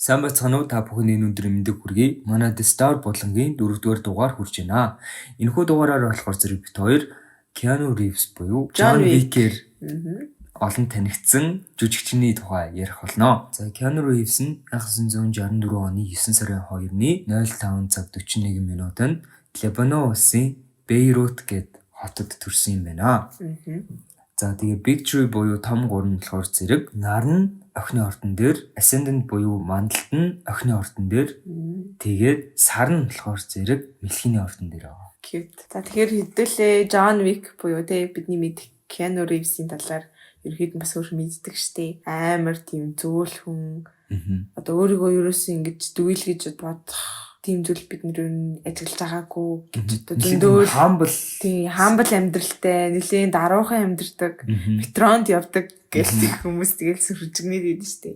Сайн байцгаана уу, та бүхний энэ өдрийн мэндийг хүргэе. Манай The Star булангийн 4-р дугаар хүрч байна. Энэхүү дугаараар болохоор зэрэг бид хоёр Keanu Reeves буюу John Wick-ээр олон танигдсан жүжигчний тухай ярих болно. За, Keanu Reeves нь 1964 оны 9 сарын 2-ны 05 цаг 41 минутанд Лебанон улсын Бейрут гээд хотод төрсөн юм байна. За, тэгээ Big Three буюу том гурван нь болохоор зэрэг нар нь охины ордон дээр, Ascendant буюу мандалт нь охины ордон дээр, тэгээд сар нь болохоор зэрэг мэлхийний ордон дээр байгаа. Cute. За, тэгэхээр хэдүүлээ John Wick буюу те бидний мэдэх Keanu Reeves-ийн талаар ерөөд нь бас өөр мэддэг штэ. Амар тийм зөөлхөн. Одоо өөрийгөө ерөөсөө ингэж дүйлгэж бодох тийм зүйл бид нэр ер нь ажиглаж байгаагүй гэж одоо зөндөө humble. Тийм, humble амьдралтай, нэлээд даруухан амьдардаг, метронд явдаг гэл их хүмүүс тэгэл сүржигнээд идэв штэ.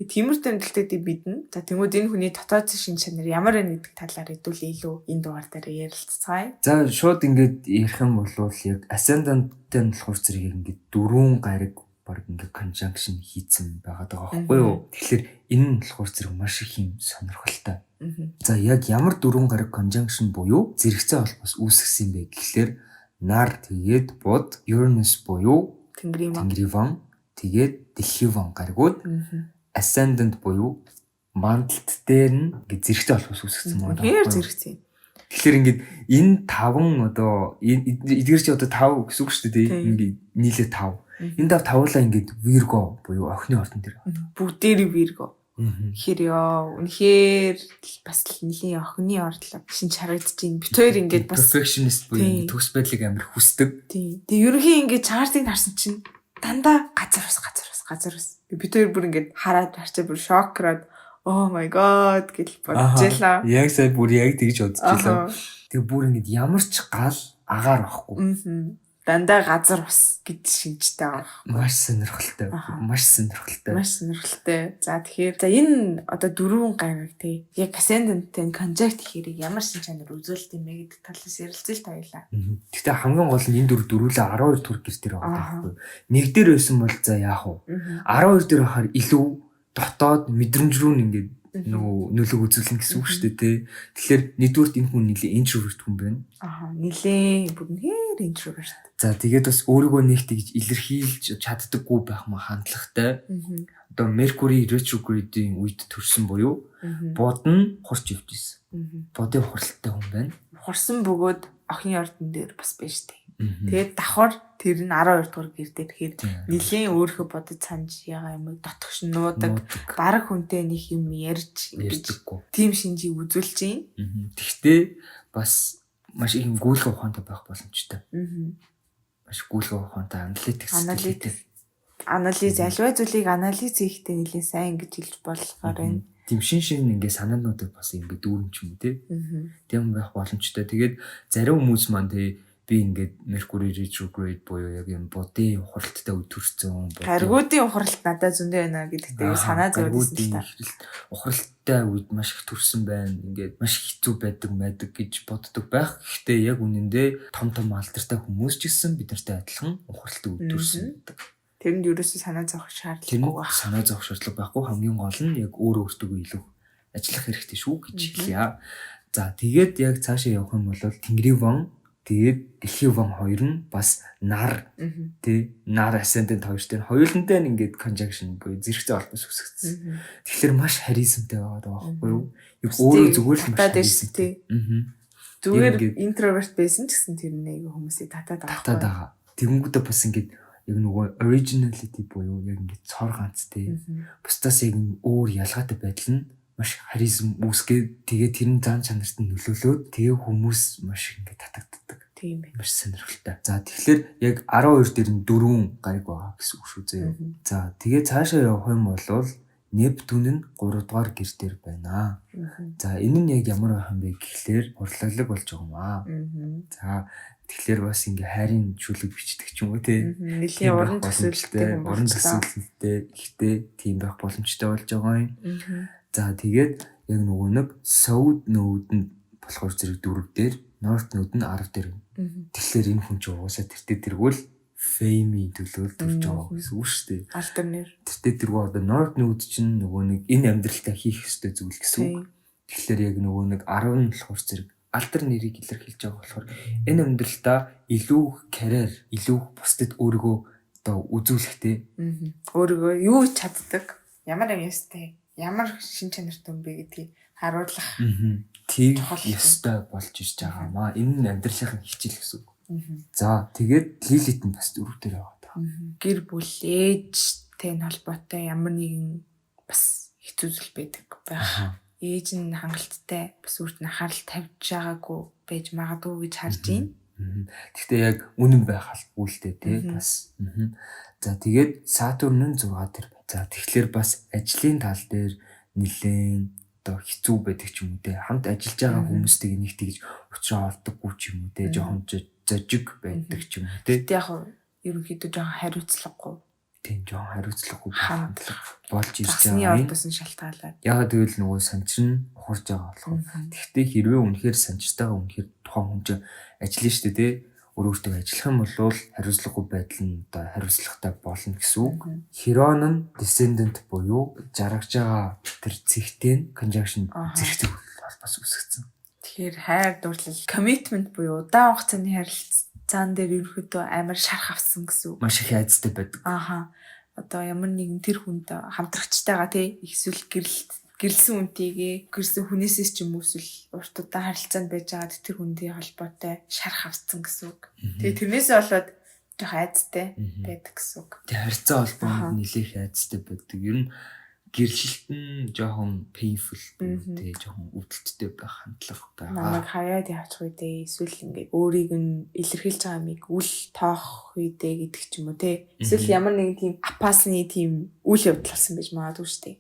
Тэгээ тиймэрхүү амьдралтай би биднэ. За, тэнгууд энэ хүний дотоод шин чанар ямар байна гэдэг талаар хэдүүлээ илүү энэ дугаар дээр ярилцгаая. За, шууд ингээд ярих юм бол яг ascendant-тай нь болохоор зэрэг ингээд дөрвөн гариг баг ингээд conjunction хийцэн байгаад байгаа байхгүй юу? Тэгэхээр энэ нь болохоор зэрэг маш их юм сонирхолтой. За, яг ямар дөрвөн гариг conjunction буюу зэрэгцээ холбоос үүсгэсэн юм бэ гэхлээр нар, тэгээд буд, Uranus буюу Тэнгэрийн ван, Тэнгэрийн ван, тэгээд дэлхийн ван гаригууд ascendant буюу мандалт дээр нь ингээд зэрэгцээ холбоос үүсгэсэн байна. Үнэхээр зэрэгцээ. Тэгэхээр ингээд энэ таван одоо эдгээр чи одоо тав гэсэн үг шүү дээ. Ингээд нийлээ тав. Энэ тав тавуулаа ингээд Virgo буюу охины ордон дээр. Бүгдээрээ Virgo. Тэгэхээр ёо, үнэхээр бас л нэлийн охины ордлого шинж харагдаж байна. Бид хоёр ингээд бас perfectionist буюу ингээд төгс байдлыг амар хүсдэг. Тийм. Тэгээ ерөнхий ингээд chart-ыг харсан чинь дандаа газар ус, газар ус, газар ус. Бид хоёр бүр ингээд хараад харчаа бүр шокроод "Oh my god" гэж бодож байлаа. Яг сая бүр яг тэгж бодож байлаа. Тэгээ бүр ингээд ямар ч гал агаар байхгүй. Дандаа газар ус гэж шинжтэй байгаа. Маш сонирхолтой. Маш сонирхолтой. Маш сонирхолтой. За, тэгэхээр за энэ одоо дөрвөн гариг те яг ascendant-тэй conjunct хийхэрийг ямар шин чанар үзүүлэлт юм бэ гэдэг талаас ярилцъя л тавилаа. Гэхдээ хамгийн гол нь энэ дөрв дөрвөлээ 12 түр гэр дээр байгаа байхгүй. Нэг дээр байсан бол за яах вэ? 12 дээр байхаар илүү дотоод мэдрэмж рүү нь ингээд нөгөө нөлөөг үзүүлнэ гэсэн үг шүү дээ тий. Тэгэхээр нэгдүгürt энэ хүн нэлээ introvert хүн байна. Аа, нэлээ бүр нэр introvert. За, тэгээд бас өөрийгөө нэг тэгж илэрхийлж чаддаггүй байх мөн хандлагатай. Одоо Mercury retrograde-ийн үед төрсэн буюу буд нь хурч явж исэн. Будын хуралтай хүн байна. Хурсан бөгөөд охины ордон дээр бас байна шүү дээ. Тэгээд давхар тэр нь 12 дугаар гэр дээр, тэгэхээр нэлийн өөрийнхөө бодож санаж ягаа юм дотгош нуудаг, бараг хүнтэй нэг юм ярьж ингэж тийм шинжийг үзүүлж байна. Тэгтээ бас маш их юм гүйлгээ ухаантай байх боломжтой. Маш гүйлгээ ухаантай, аналитик сэтгэлгээтэй. Анализ, альва зүйлийг анализ хийхдээ нэлийн сайн гэж хэлж болохоор байна. Тийм, шин шин ингээ санаануудыг бас ингээ дүүрэн ч юм уу те. Тийм байх боломжтой. Тэгээд зарим хүмүүс маань те би ингээд Mercury retrograde буюу яг юм будын ухралттай үе төрсөн. Гаригуудын ухралт надад зөндөө байна гэдэгтэй санаа зовсон л та. Ухралттай үед маш их төрсөн байна. Ингээд маш их хэцүү байдаг байдаг гэж боддог байх. Гэхдээ яг үнэндээ том том алдартай хүмүүс ч гэсэн бид нартай адилхан ухралттай үед төрсөн гэдэг. Тэрэнд ерөөсөө санаа зовох шаардлагагүй байх. Санаа зовох шаардлага байхгүй. Хамгийн гол нь яг өөрөө өөртөө илүү ажиллах хэрэгтэй шүү гэж хэлье. За, тэгээд яг цаашаа явах юм бол Тэнгэрийн ван, тэгээд дэлхийн ван хоёр нь бас нар тий нар ascendant хоёр дээр хоёулантай нь ингээд conjunction буюу зэрэгцээ холбоос үүсгэсэн. Тэгэхээр маш харизмтай байгаа байхгүй юу? Яг өөрөө зүгээр л маш харизмтай. Зүгээр introvert байсан ч гэсэн тэр нэг хүмүүсийг татаад байгаа. Татаад байгаа. Тэгэнгүүтээ бас ингээд яг нөгөө originality буюу яг ингээд цор ганц тий. Бусдаас яг өөр ялгаатай байдал нь маш харизм үүсгээд, тэгээд тэр нь зан чанарт нь нөлөөлөөд, тэгээ хүмүүс маш ингээд татагддаг. Тийм ээ. Маш сонирхолтой. За, тэгэхээр яг 12 дээр нь дөрвөн гариг байгаа гэсэн үг шүү зөө. За, тэгээ цаашаа явах юм бол Нептун нь 3 дугаар гэр дээр байна. За, энэ нь яг ямар байх юм бэ гэхлээр хурлаглаг болж байгаа юм аа. За, тэгэхээр бас ингээ хайрын шүлэг бичдэг ч юм уу те. Нэлийн уран төсөөлөлттэй хүн, уран төсөөлөлттэй ихтэй тийм байх боломжтой болж байгаа юм. За, тэгээд яг нөгөө нэг South Node нь болохоор зэрэг 4 дээр, North Node нь 10 дээр. Тэгэхээр энэ хүн чинь угаасаа тэртээ тэргүүл Fame-ийн төлөө төрж байгаа гэсэн үг шүү дээ. Алдар нэр. Тэртээ тэргүй одоо North Node чинь нөгөө нэг энэ амьдралтаа хийх ёстой зүйл гэсэн үг. Тэгэхээр яг нөгөө нэг 10 нь болохоор зэрэг алдар нэрийг илэрхийлж байгаа болохоор энэ амьдралтаа илүү карьер, илүү бусдад өөрийгөө одоо үзүүлэхтэй. Өөрийгөө юу чаддаг, ямар юм ёстой, ямар шин чанартай юм бэ гэдгийг харуулах. Тийм ёстой болж ирж байгаа маа. Энэ нь амьдралын хичээл гэсэн үг. За тэгээд Лилит нь бас дөрөв дээр байгаа та. Гэр бүл ээжтэй нь холбоотой ямар нэгэн бас хэцүү зүйл байдаг байх. Ээж нь хангалттай бас өөрт нь анхаарал тавьж байгаагүй байж магадгүй гэж харж байна. Гэхдээ яг үнэн байх албагүй л дээ тий бас. За тэгээд Сатурн нь 6 дээр. За тэгэхээр бас ажлын тал дээр нэлээд одоо хэцүү байдаг ч юм уу те. Хамт ажиллаж байгаа хүмүүстэйг нэг тэгж уучраа олдоггүй ч юм уу те. Жохон зожиг байдаг ч юм уу те. Гэтэ яг ерөнхийдөө жоохон хариуцлагагүй. Тийм жоохон хариуцлагагүй хандлага болж ирж байгаа. Ордоос нь шалтгаалаад. Ягаад гэвэл нөгөө санчир нь ухарж байгаа болохоор. Тэгэхдээ хэрвээ үнэхээр санчиртайгаа үнэхээр тухайн хүн чинь ажиллана шүү дээ те. Өөр өөртөө ажиллах юм бол хариуцлагагүй байдал нь одоо хариуцлагатай болно гэсэн үг. Херон нь descendant буюу жаргаж байгаа тэр цэгтэй нь conjunction зэрэгцэг холбоос үүсгэсэн. Тэгэхээр хайр дурлал commitment буюу удаан хугацааны харилцаан дээр ерөнхийдөө амар шарх авсан гэсэн үг. Маш их айцтай байдаг. Ааха. Одоо ямар нэгэн тэр хүнд хамтрагчтайгаа тий эсвэл гэрэлсэн үнтэйгээ гэрсэн хүнээсээс ч юм уу эсвэл урт удаан харилцаанд байж байгаад тэр хүндээ холбоотой шарх авсан гэсэн үг. Тэгээ тэрнээсээ болоод жоох айцтай байдаг гэсэн үг. Тэгээ харилцаа холбоонд нэлээх айцтай байдаг. Ер нь гэрлэлт нь жоохон painful тий жоохон өвдөлттэй байх хандлага байгаа. Намайг хаяад явчих үү дээ. Эсвэл ингээд өөрийг нь илэрхийлж байгаа юмыг үл тоох үү дээ гэдэг ч юм уу тий. Эсвэл ямар нэгэн тийм апасны тийм үйл явдал болсон байж магадгүй шүү дээ.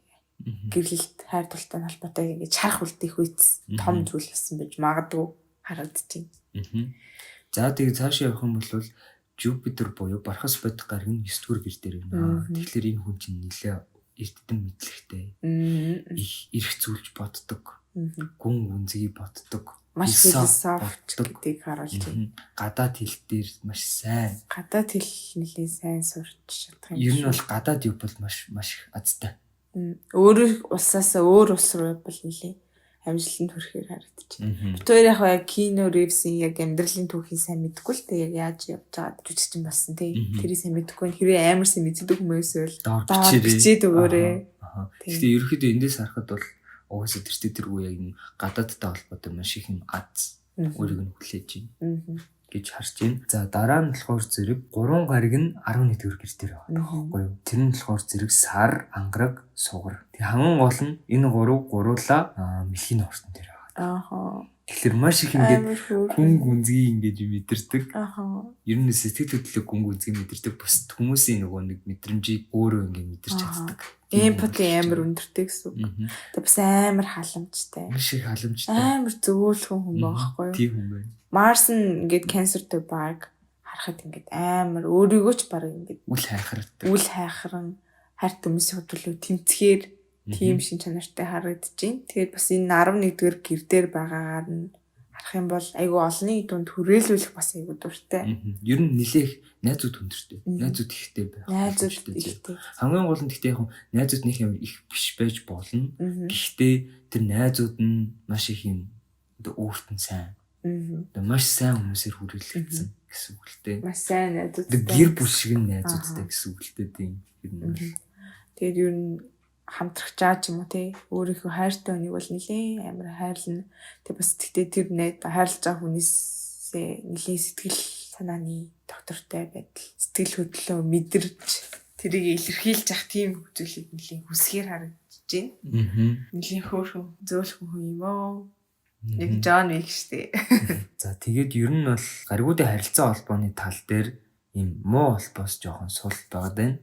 Гэрлэлт хайр дуртай холбоотой ингээд чарх үлдэх үйц том зүйл болсон байж магадгүй харагдчихэв. За тэгээ цаашаа явах юм бол Jupiter буюу Бархас бод гараг нь 9 дугаар гэр дээр байна. Тэгэхээр энэ хүн чинь нэлээ эрдэм мэдлэгтэй. Их эрх зүйлж боддог. Гүн гүнзгий боддог. Маш философч гэдгийг харуулж байна. Гадаад хэл дээр маш сайн. Гадаад хэл нэлээ сайн сурч чадах юм. Ер нь бол гадаад явбал маш маш их азтай. Өөр улсаас өөр улс руу явбал нэлээ амжилтанд хүрэхээр харагдчих. Бид хоёр яг яг Keanu Reeves-ийн яг амьдралын түүхийг сайн мэдэхгүй л дээ яг яаж явж байгаад жүжигчин болсон тий. Тэрийг сайн мэдэхгүй. Хэрвээ амар сайн мэддэг хүмүүс бол доор бичээд өгөөрэй. Гэхдээ ерөнхийдөө эндээс харахад бол угаасаа тэртээ тэргүй яг энэ гадаадтай холбоотой маш их юм аз өөрийг нь хүлээж байна гэж харж байна. За дараа нь болохоор зэрэг 3 гариг нь 11 дэх гэр дээр байгаа байхгүй юу? Тэр нь болохоор зэрэг сар, ангараг, сугар. Тэг хамгийн гол нь энэ гурав гуруулаа мэлхийн ортон дээр байгаа. Ааха. Тэгэхээр маш их ингээд гүн гүнзгий ингээд мэдэрдэг. Ааха. Ер нь сэтгэл хөдлөлөг гүн гүнзгий мэдэрдэг. Бусад хүмүүсийн нөгөө нэг мэдрэмжийг өөрөө ингээд мэдэрч чаддаг. Эмпати амар өндөртэй гэсэн үг. Тэгээ бас амар халамжтай. Маш их халамжтай. Амар зөөлхөн хүн байгаа байхгүй юу? Тийм хүн байна. Марс нь ингээд канцертэй баг харахад ингээд амар өөрийгөө ч баг ингээд үл хайхардаг. Үл хайхран хайрт хүмүүсийн төлөө тэмцэхээр тийм шин чанартай харагдаж байна. Тэгээд бас энэ 11-р гэр дээр байгаагаар нь харах юм бол айгүй олонний дунд хүрээлүүлэх бас айгүй дуртай. Ер нь нэлээх найзууд хүндэртэй. Найзууд ихтэй байх. Найзууд ихтэй. Хамгийн гол нь гэхдээ яг найзууд нэг юм их биш байж болно. Гэхдээ тэр найзууд нь маш их юм одоо өөрт нь сайн. Одоо маш сайн хүмүүсээр хүрээлэгдсэн гэсэн үг л дээ. Маш сайн найзуудтай. Гэр бүл шиг нь найзуудтай гэсэн үг л дээ тийм. Ер нь. Тэгээд ер нь хамтрагчаа ч юм уу тий өөрийнхөө хайртай хүнийг бол нэлээ амар хайрлна. Тэг бас тэгтээ тэр найз хайрлаж байгаа хүнээсээ нэлээ сэтгэл санааны доктортой байдал, сэтгэл хөдлөлөө мэдэрч тэрийг илэрхийлж ах тийм зүйлийг нэлээ хүсгээр харагдаж байна. Нэлээ хөөрхөн зөөлхөн хүн юм оо. Яг Джон Уик штэ. За тэгээд ер нь бол гаригуудын харилцаа холбооны тал дээр ийм муу холбоос жоохон сул байгаад байна.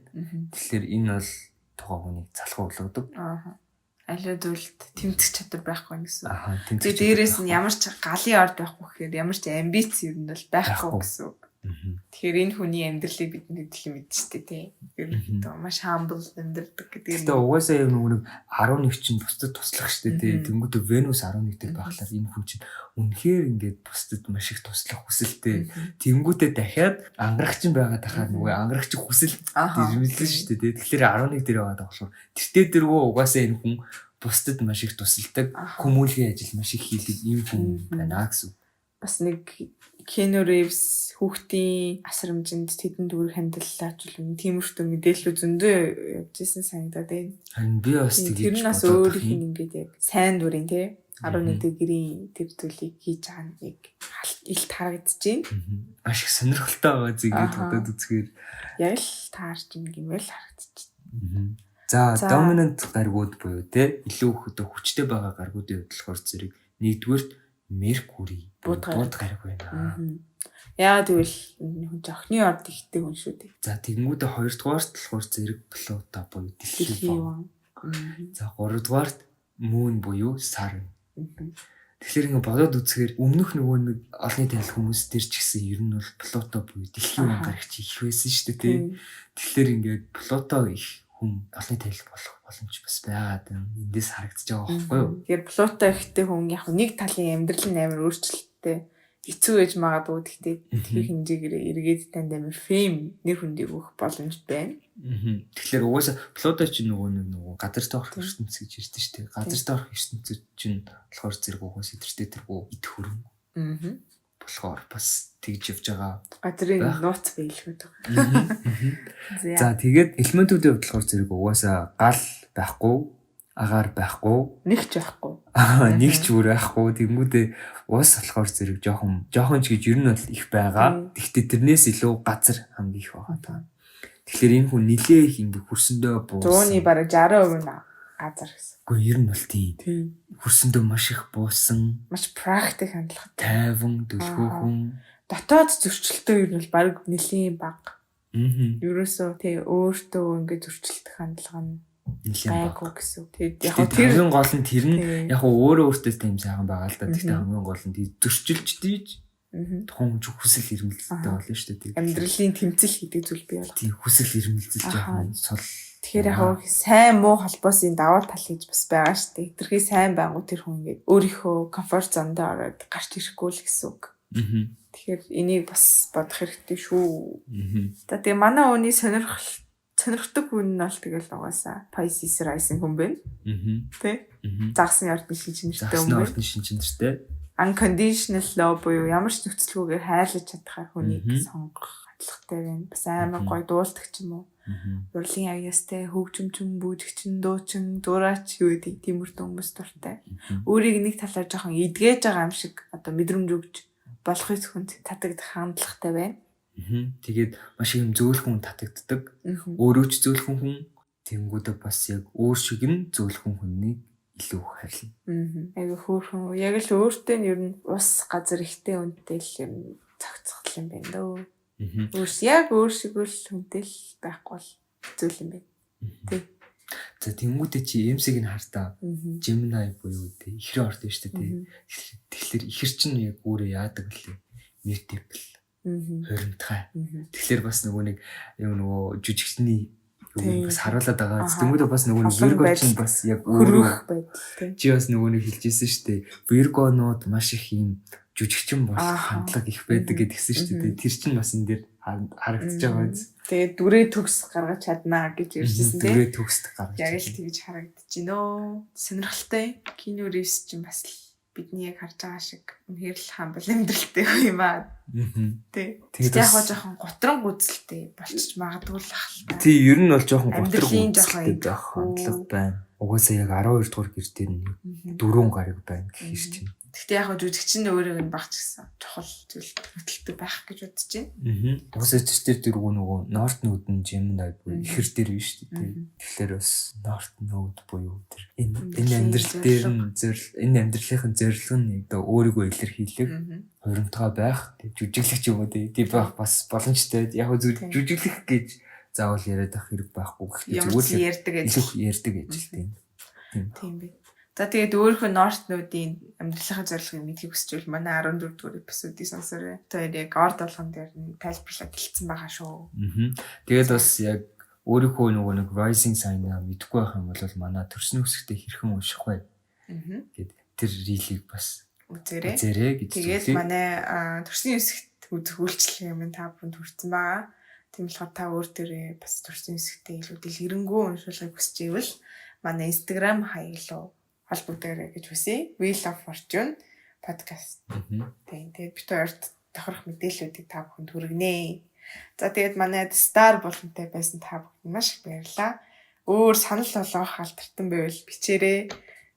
Тэгэхээр энэ бол тухайн хүнийг залхуу болгодог. Аа. Аливаа зүйлд тэмцэх чадвар байхгүй гэсэн. Аа, тэмцэх. Тэгээ дээрээс нь ямар ч галын орд байхгүй гэхээр ямар ч амбиц ер нь бол байхгүй гэсэн үг. Тэгэхээр энэ хүний амьдралыг бид хэдэл мэдчихтэй тий. Ерөнхийдөө маш humble амьдардаг гэдэг. Гэтэ угаасаа яг нөгөө нэг 11 чинь бусдад туслах штэ тий. Тэнгүүтээ Venus 11 дээр байхлаар энэ хүн чинь үнэхээр ингээд бусдад маш их туслах хүсэлтэй. Тэнгүүтээ дахиад ангарагч байгаа тахаар нөгөө ангарагч хүсэл дэрмэлэн штэ тий. Тэгэхээр 11 дээр байгаа болохоор тэртээ дэргүү угаасаа энэ хүн бусдад маш их тусалдаг, хүмүүлгийн ажил маш их хийдэг ийм хүн байна гэсэн. Бас нэг Keanu Reeves хүүхдийн асрамжинд тэдэн дүүрэг хандиллаа ч юм тиймэрхүү мэдээлэл зөндөө явж исэн санагдаад байна. Харин би бас тэгэж тэр нь бас өөрийнх нь ингээд яг сайн дурын тий 11 дэх гэрийн тэр зүйлийг хийж байгаа нь яг илт харагдаж байна. Маш их сонирхолтой байгаа зэгээд бодоод үзэхээр яг л таарч ин гэмэл харагдаж байна. За dominant гаригууд буюу те илүү их одоо хүчтэй байгаа гаригуудын хувьд болохоор зэрэг нэгдүгээрт Меркурий бууд гариг байна. Яа тэгвэл хүн чинь охины орд ихтэй хүн шүү дээ. За тэгэнгүүтээ хоёрдугаарт болохоор зэрэг Плуто буюу дэлхийн ван. За гуравдугаарт Moon буюу сар. Тэгэхээр ингээ бодоод үзэхээр өмнөх нөгөө нэг олонний танил хүмүүс дээр ч гэсэн ер нь бол Плуто буюу дэлхийн ван гарагч их байсан шүү дээ тий. Тэгэхээр ингээд Плуто их хүн олонний танил болох боломж бас байгаад байна. Эндээс харагдаж байгаа байхгүй юу? Тэгэхээр Плуто ихтэй хүн яг нэг талын амьдрал нь амар өөрчлөлттэй хэцүү байж магадгүй. Гэхдээ тэр хэмжээгээр эргээд танд амар фэм нэр хүндийг өгөх боломж байна. Тэгэхээр угаасаа Плуто чинь нөгөө нэг нөгөө газар доорх ертөнц гэж ярьдэн шүү дээ. Газар доорх ертөнцид чинь болохоор зэрэг угаасаа тэртээ тэргүй ид хөрөнгө. Болохоор бас тэгж явж байгаа. Газрын нууц байлгүй байгаа. За тэгээд элементүүдийн хувьд болохоор зэрэг угаасаа гал байхгүй, агаар байхгүй, нэг ч байхгүй. Нэг ч бүр байхгүй. Тэнгүүдээ ус болохоор зэрэг жоохон ч гэж ер нь бол их байгаа. Гэхдээ тэрнээс илүү газар хамгийн их байгаа та. Тэгэхээр энэ хүн нилээ их ингээ хөрсөндөө буусан. Зууны бараг 60% нь газар гэсэн. Үгүй ер нь бол тийм. Хөрсөндөө маш их буусан. Маш практик хандлагатай. Тайван, дүлгөөхөн. Дотоод зөрчилтөө ер нь бол бараг нэлээд бага. Ерөөсөө тий өөртөө ингээ зөрчилдөх хандлага нь нэлээд бага гэсэн. Тэгээд яг тэр хамгийн гол нь тэр нь яг өөрөө өөртөө тийм сайхан байгаа л да. Гэхдээ хамгийн гол нь зөрчилж дийж тухайн хүн хүсэл эрмэлзэлтэй болно шүү дээ. Амьдралын тэмцэл гэдэг зүйл бий болох. Тийм хүсэл эрмэлзэл жоохон сул. Тэгэхээр яг сайн муу холбоосын даваа тал гэж бас байгаа шүү дээ. Тэрхий сайн байнгут тэр хүн ингээд өөрийнхөө комфорт зонд ороод гарч ирэхгүй л гэсэн үг. Тэгэхээр энийг бас бодох хэрэгтэй шүү. За тэгээ манай хүний сонирхдаг хүн нь бол тэгэл угаасаа Pisces Rising хүн байна. Тэ? Загасны ордны шинж чанартай хүн байна. Загасны ордны шинж чанартай. Unconditional love буюу ямар ч нөхцөлгүйгээр хайрлаж чадхаар хүнийг сонгох хандлагатай байна. Бас амар гоё дуулдаг ч юм уу. Урлагийн аяастай, хөгжимчин, бүжигчин, дуучин, зураач юу гэдэг тиймэрхүү хүмүүс дуртай. Өөрийг нэг талаар жоохон эдгэж байгаа юм шиг одоо мэдрэмж өгч болохыг хүнд татагдах хандлагатай байна. Тэгээд маш их юм зөөлхөн татагддаг. Өөрөө ч зөөлхөн хүн, тэнгүүдээ бас яг өөр шиг нь зөөлхөн хүнийг илүү хайрлана. Айгу хөөрхөн. Яг л өөртөө нь ер нь ус газар ихтэй үнэтэй л юм цогцох юм байна дөө. Өөр яг өөр шиг л хүнтэй л байхгүй бол зүйл юм байна. Тий. За тэнгүүдээ чи MC-г нь хартаа Gemini буюу тий ихрийн орд нь шүү дээ тий. Тэгэхээр ихэр чинь яг өөрөө яадаг лээ? Mutable. Хоримтгай. Тэгэхээр бас нөгөө нэг юм нөгөө жүжигчний юм бас харуулад байгаа. Тэнгүүдээ бас нөгөө нэг Virgo чинь бас яг өөрөө байдал тий. Чи бас нөгөө нэг хэлжсэн шүү дээ. Virgo-нууд маш их юм жүжигчин болох хандлага их байдаг гэдгсэн шүү дээ. Тэр чинь бас энэ дээр харагдаж байгаа биз. Тэгээд дүрээ төгс гаргаж чаднаа гэж ярьжсэн тий. Дүрээ төгсд гаргаж. Яг л тэгж харагдаж байна өө. Сонирхолтой. Keanu Reeves чинь бас л бидний яг харж байгаа шиг үнэхээр л хамбал амьдралтай юм аа. Тий. Тэгээд яг жоохон гутран гүзэлтэй болчих магадгүй л ах л та. Тий, ер нь бол жоохон гутран гүзэлтэй байх хандлага байна. Угаасаа яг 12 дугаар гэр дээр нэг 4 гариг байна гэх юм чинь. Гэхдээ яг жүжигчин нь өөрийг нь багч гэсэн чухал зүйл хөтөлтөй байх гэж бодож байна. Угаасаа тэр дэргүү нөгөө North Node нь Gemini буюу ихэр дээр биш үү тий. Тэгэхээр бас North Node буюу тэр энэ амьдрал дээр нь энэ амьдралынхын зорилго нь одоо өөрийгөө илэрхийлэх, хуримтгай байх, жүжиглэх юм уу тий байх бас боломжтой. Яг жүжиглэх гэж заавал яриад байх хэрэг байхгүй. Гэхдээ зүгээр л ярьдаг ажил. Ярьдаг ажил тийм. Тийм бэ. За, тэгээд өөрийнхөө North Node-ийн амьдралынхаа зорилгыг мэдэхийг хүсвэл манай 14 дугаар episode-ыг сонсоорой. Тэр яг орд болгон дээр нь тайлбарлаад хэлсэн байгаа шүү. Тэгээд бас яг өөрийнхөө нөгөө нэг rising sign-аа мэдэхгүй байх юм бол манай төрсөн үсгтээ хэрхэн унших вэ гэд тэр reel-ийг бас үзээрэй. Үзээрэй гэж. Тэгээд манай төрсөн үсэгт үзэх үйлчилгээ минь та бүхэнд хүрсэн байгаа. Тийм болохоор та өөр дээрээ бас төрсөн үсэгтээ илүү дэлгэрэнгүй уншуулгыг хүсэж ивэл манай Instagram хаяг руу холбогдоорой гэж хүсье. Wheel of Fortune podcast. Тийм. Тэгээд бид хоёрт тохирох мэдээллүүдийг та бүхэнд хүргэнэ. За, тэгээд манай Star булантай байсан та бүхэнд маш их баярлалаа. Өөр санал болгох алдартан байвал бичээрэй.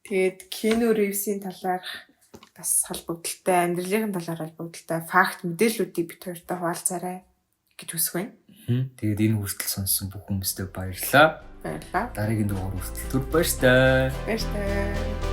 Тэгээд Keanu Reeves-ийн талаарх бас холбогдолтой, амьдралын талаар холбогдолтой fact мэдээллүүдийг бид хоёртой хуваалцаарай гэж хүсэх байна. Тэгээд энэ хүртэл сонссон бүх хүмүүстээ баярлалаа. Баярлалаа. Дараагийн дугаар хүртэл түр баяртай. Баяртай.